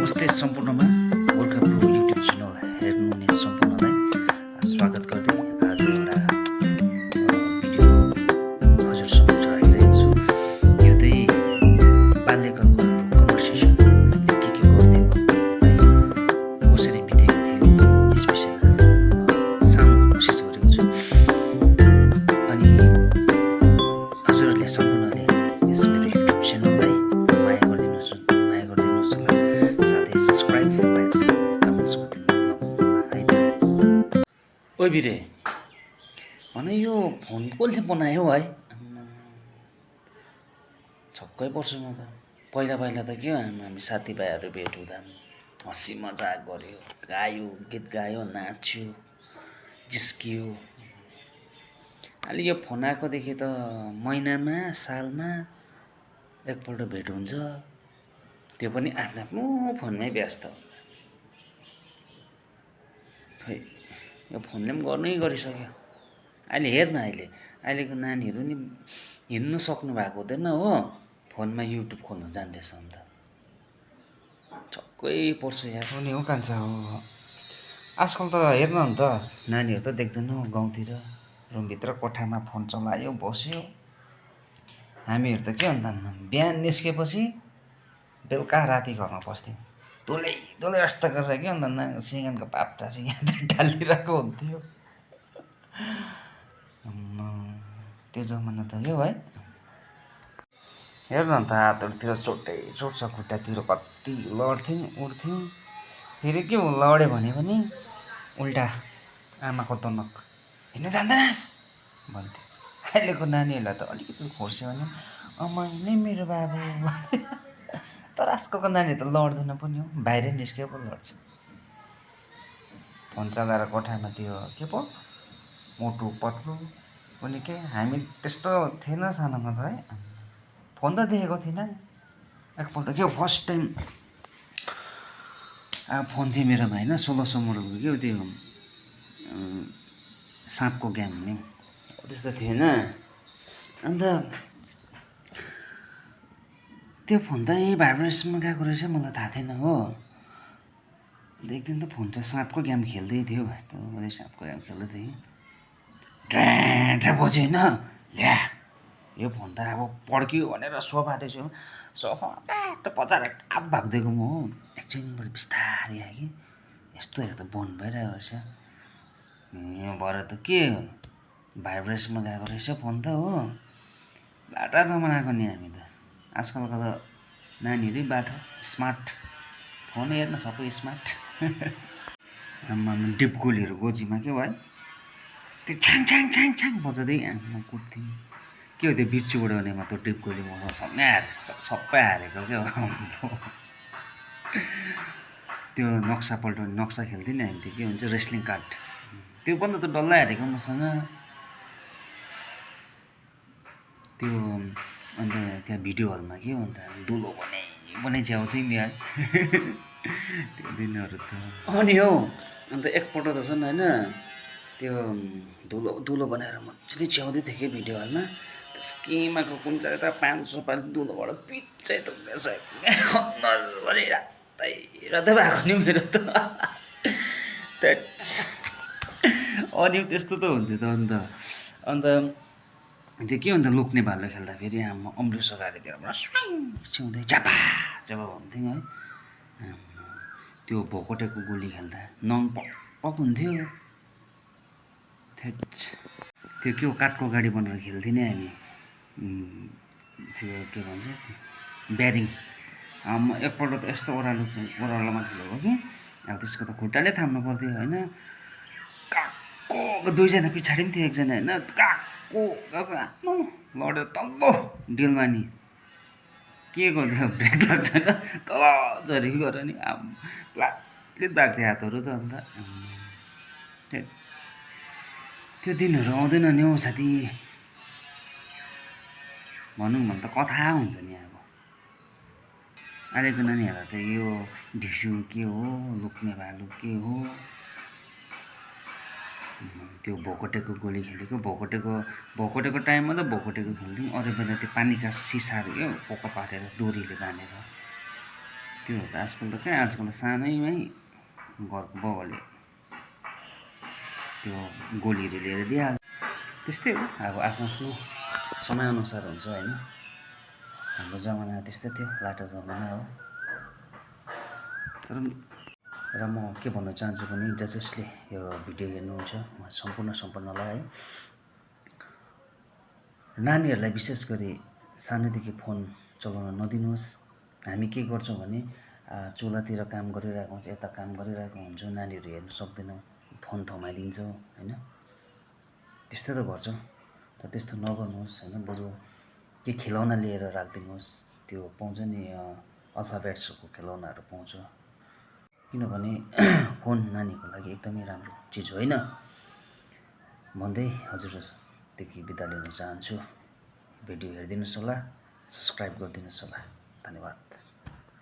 नमस्ते सम्पूर्णमा Gorkha pro YouTube channel हेर्नुहुने सम्पूर्णलाई स्वागत गर्दै आज एउटा भिडियो हजुर समक्ष राखिरहेको छु। यो चाहिँ बाल्यकालको कन्भर्सेसन के गर्थ्यो है, कसरी बितेको थियो यस विषयमा सानो कोसिस गरेको छु। अनि हजुरहरूले सम्पूर्णले यस मेरो युट्युब च्यानललाई माया गरिदिनुहोस् साथै सब्सक्राइब लाइक कमेन्ट्स गरिदिनु। ओइ बिरे भने यो फोन कसले बनायो है? छक्कै पर्छु म त। पहिला त के हो, हामी साथीभाइहरू भेट हुँदा हँसी मजाक गऱ्यो, गायो, गीत गायो, नाच्यो, जिस्कियो। अहिले यो फोन आएकोदेखि त महिनामा सालमा एकपल्ट भेट हुन्छ, त्यो पनि आफ्नो फोनमै व्यस्त। खै यो फोनले पनि गर्नै गरिसक्यो। अहिले हेर्न, अहिलेको नानीहरू नि हिँड्नु सक्नु भएको हुँदैन हो, फोनमा युट्युब खोल्न जान्दैछ अन्त। छक्कै पर्छु यार। हो नि हो कान्छा हो। आजकल त हेर्न नि त, नानीहरू त देख्दैनौ गाउँतिर रुमभित्र कोठामा फोन चलायो बस्यो। हामीहरू त के भन्दा बिहान निस्केपछि बेलुका राति घरमा बस्थ्यौँ। दुलै जस्तो गरेर के भन्दा सिँगानको पापटाहरू यहाँ ढालिरहेको हुन्थ्यो। त्यो जमाना त यो है। हेर्न त हातहरूतिर चोट छ, खुट्टातिर कति लड्थ्यौँ उठ्थ्यौँ। फेरि के हो, लड्यो भने पनि उल्टा आमाको दनक, हिँड्नु जान्दैनस् भन्थ्यो। अहिलेको नानीहरूलाई त अलिकति खोर्स्यो भने अम्मा नै मेरो बाबु। तर आजकलको नानीहरू त लड्दैन पनि हो, बाहिरै निस्क्यो पो लड्छ। फोन चलाएर कोठामा त्यो के पो मोटु पत्लु पनि के, हामी त्यस्तो थिएन सानोमा त है। फोन त देखेको थिइनँ। एकपल्ट के फर्स्ट टाइम फोन थियो मेरोमा होइन, 1600 मोडलको के हो त्यो साँपको गेम हुने त्यस्तो थिएन। अन्त त्यो फोन त यहीँ भाइब्रेसनमा गएको रहेछ, मलाई थाहा थिएन हो। एकदिन त फोन चाहिँ साँपको गेम खेल्दै थियो, यस्तो मैले साँपको गेम खेल्दै थिएँ, ड्याँ बज्यो होइन। ल्या यो फोन त अब पड्क्यो भनेर सोफादेखि ट्याक्क पचाएर टाप भागिदिएको म हो। एकछिनबाट बिस्तारै आयो कि, यस्तो हेरेर त बन्द भइरहेको रहेछ। यो भएर त के भाइब्रेसनमा गएको रहेछ फोन त हो। बाटा जमानाको नि हामी त। आजकलको त नानीहरू बाटो स्मार्ट फोन हेर्न सबै स्मार्ट। आम्मा डिपगोलीहरू गोजीमा के भयो, त्यो छ्याङ बजाउँदै आमा कुद्थ्यौँ। के हो त्यो बिच्चु उडाउनेमा त्यो डिपगोली मसँग सबै हारेको क्या हो। त्यो नक्सा पल्टाउने नक्सा खेल्थ्यौँ नि हामी, त्यो के हुन्छ रेस्लिङ कार्ड, त्यो पनि त डल्लै हारेको मसँग। त्यो अन्त त्यहाँ भिडियो हलमा के हो अन्त दुलो बनाइ च्याउँथ्यौँ नि यार। त्यो दिनहरू त। अनि हौ अन्त एकपल्ट त छन् होइन, त्यो दुलो बनाएर मजाले च्याउँदै थियो कि भिडियो हलमा। स्किमाको कुन चाहिँ त 500 पाली दुलोबाट पिच्छै थुक्दैछ, अनुहारभरि रातै भएको नि मेरो त। अनि त्यस्तो त हुन्थ्यो त। अन्त त्यो के हुन्छ लुक्ने भालु खेल्दा फेरि आमा अम्लिसो गाडीतिरबाट च्याउँदै झापा हुन्थ्यौँ है। त्यो भोकोटेको गोली खेल्दा नङ पक हुन्थ्यो। त्यो के हो काठको गाडी बनाएर खेल्थ्यौँ नि हामी। त्यो के भन्छ ब्यारिङ। एकपल्ट त यस्तो ओह्रालोमा खेलेको कि, अब त्यसको त खुट्टाले थाम्नु पर्थ्यो होइन। काक्को दुईजना पछाडि पनि थियो एकजना होइन, काक्को आफ्नो लड्यो तल्लो डिलमा नि के गर्यो ब्रेक लाग्छ तल झरी गऱ्यो नि, प्लाटले दाग्थ्यो हातहरू त। अन्त त्यो दिनहरू आउँदैन नि हौ साथी। भनौँ भने त कथा हुन्छ नि अब। अहिलेको नानीहरूलाई त यो ढिस्यु के हो, लुक्ने भालु के हो, त्यो भोकोटेको गोली खेलेको, भोकोटेको टाइममा त भोकोटेको खेल्थ्यौँ। अरू बेला त्यो पानीका सिसाहरू क्या पोको पारेर डोरीले बाँधेर त्यो त आजकल त कहाँ, आजकल त सानैमै घरको बाउहरूले त्यो गोलीहरू लिएर दिइहाल्छ। त्यस्तै हो, अब आफ्नो आफ्नो समयअनुसार हुन्छ होइन। हाम्रो जमाना त्यस्तै थियो, लाटा जमाना हो। र म के भन्न चाहन्छु भने जसले यो भिडियो हेर्नुहुन्छ उहाँ सम्पूर्णलाई है, नानीहरूलाई विशेष गरी सानैदेखि फोन चलाउन नदिनुहोस्। हामी के गर्छौँ भने चुलातिर काम गरिरहेको हुन्छ, यता काम गरिरहेको हुन्छौँ, नानीहरू हेर्नु सक्दैनौँ, फोन थमाइदिन्छौँ होइन। त्यस्तो त गर्छौँ, तर त्यस्तो नगर्नुहोस् होइन। बरु के खेलौना लिएर राखिदिनुहोस्, त्यो पाउँछ नि अल्फाबेट्सको खेलौनाहरू पाउँछ। किनभने फोन नानीको लागि एकदमै राम्रो चिज होइन भन्दै हजुरदेखि बिदा लिन चाहन्छु। भिडियो हेरिदिनुहोस् होला, सब्सक्राइब गरिदिनुहोस् होला। धन्यवाद।